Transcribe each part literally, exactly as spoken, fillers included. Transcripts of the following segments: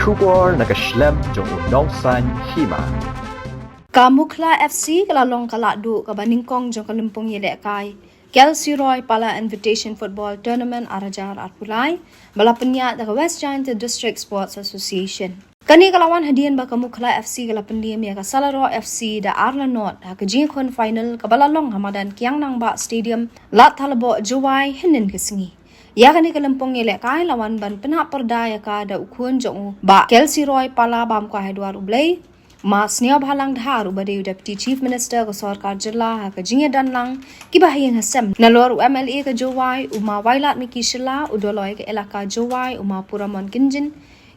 Khubor na ka shlem jong u Nongsaiñ Hima. Ka Mukhla F C ka la long ka lahduh kaba nyngkong jong ka lympung ïalehkai Kelsiroi Pala Invitation Football Tournament ar hajar arphew lai, ba la pynïaid da ka West Jaintia District Sports Association. Kane ka la wan hadien ba ka Mukhla F C ka la pynliem ïa ka Salaroh F C da ar la nod ha ka jingïakhun final kaba la long ha madan Kiang Nangbah Stadium, Lad Thalaboh, Jowai, hynnin ka sngi. Ïa kane ka lympung ïalehkai la wan ban pynhap pyrda ïa ka da u khun jong u Bah Kelsiroi Pala bam kwai ha dwar U Blei, Ma Sniawbhalang Dhar uba dei u Deputy Chief Minister ka sorkar jylla ha ka jingïadon lang kiba ha ïing ha sem, nalor u M L A ka Jowai u Ma Wailadmiki Shylla, u Doloi ka Elaka Jowai u Ma Puramon Kynjin,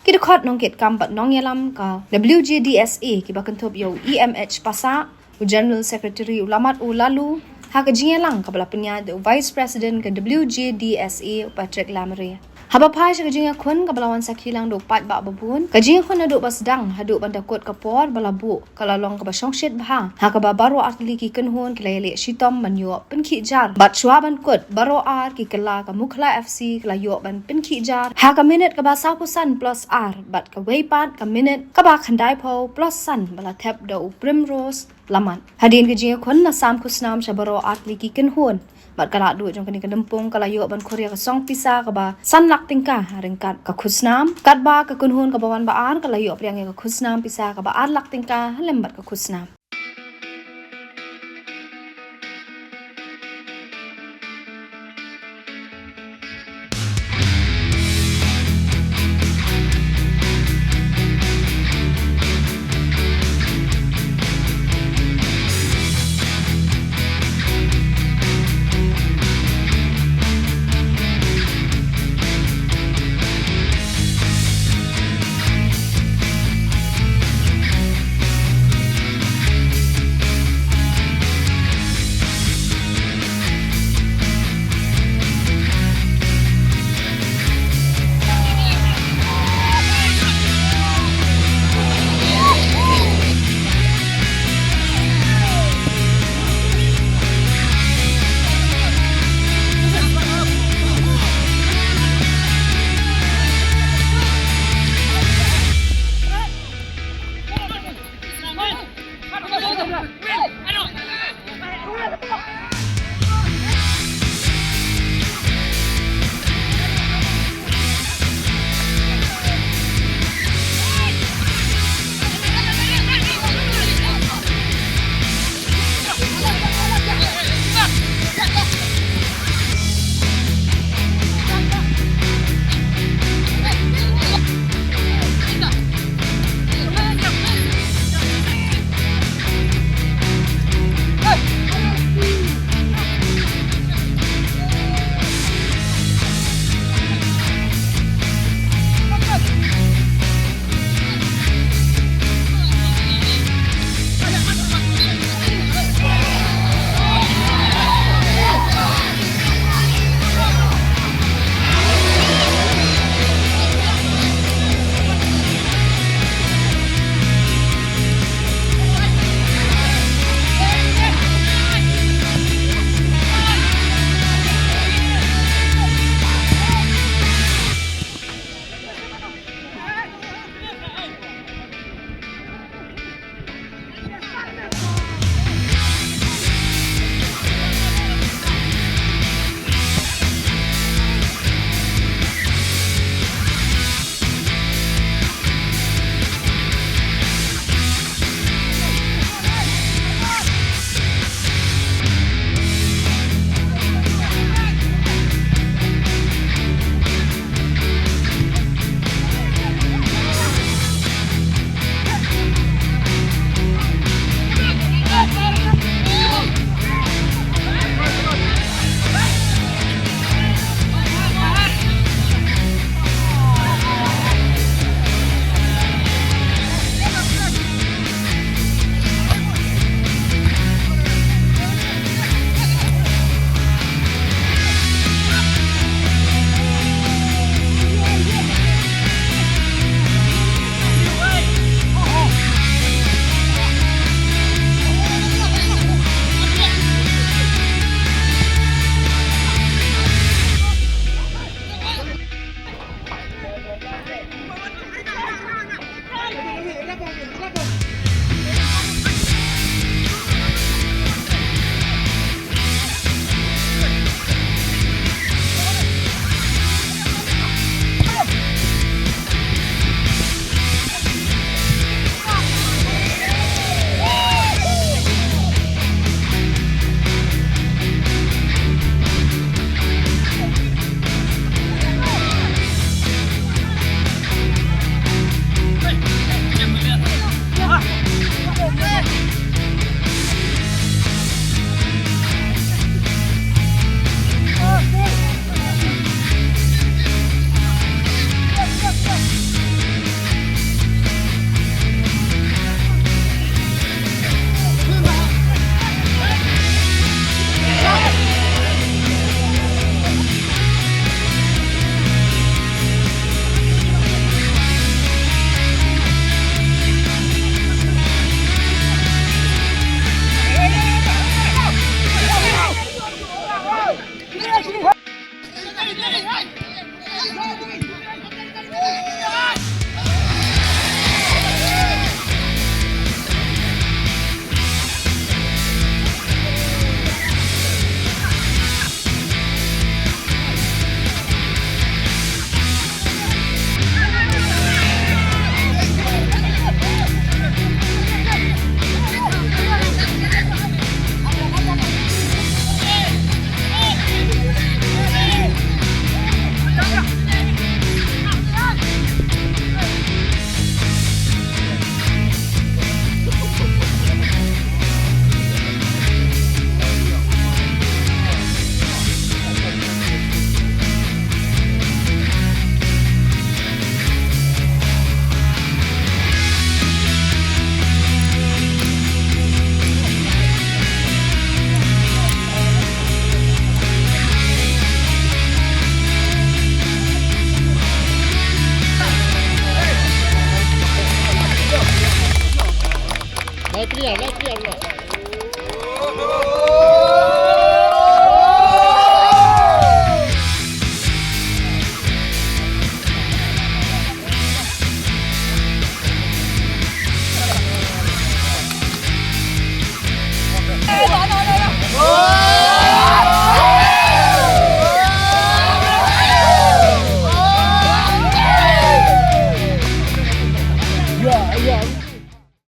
ki dkhot nongkitkam bad nongïalam ka W J D S A kiba kynthup ïa u E M H Passah, u General Secretary u Lamat u Lalu, ha ka jingïalang kaba la pynïaid da u Vice President ka W J D S A u Patrick Lamare. Haba phai sha ka jingïakhun kaba la wan sakhi lang da u paidbah babun, ka jingïakhun naduh ba sdang haduh ban da kut ka por ba la buh ka la long kaba shongshit bha, ha kaba baroh artylli ki kynhun ki la ïaleh shitom ban ïoh pynkhih jar, bad shuwa ban kut baroh ar ki kylla ka Mukhla F C ka la ïoh ban pynkhih jar ha ka minit kaba sawphew san plus ar bad kawei pat ka minit kaba khyndaiphew plus san ba la thep da u Primrose Lamat. Hadien ka jingïakhun la sam khusnam sha baroh artylli ki kynhun, bad ka lahduh jong kane ka lympung ka la ïoh ban khur ïa ka song pisa kaba san lak tyngka ha ryngkat ka khusnam, katba ka kynhun kaba wan ba ar ka la ïoh pdiang ïa ka khusnam pisa kaba ar lak tyngka ha lem bad ka khusnam.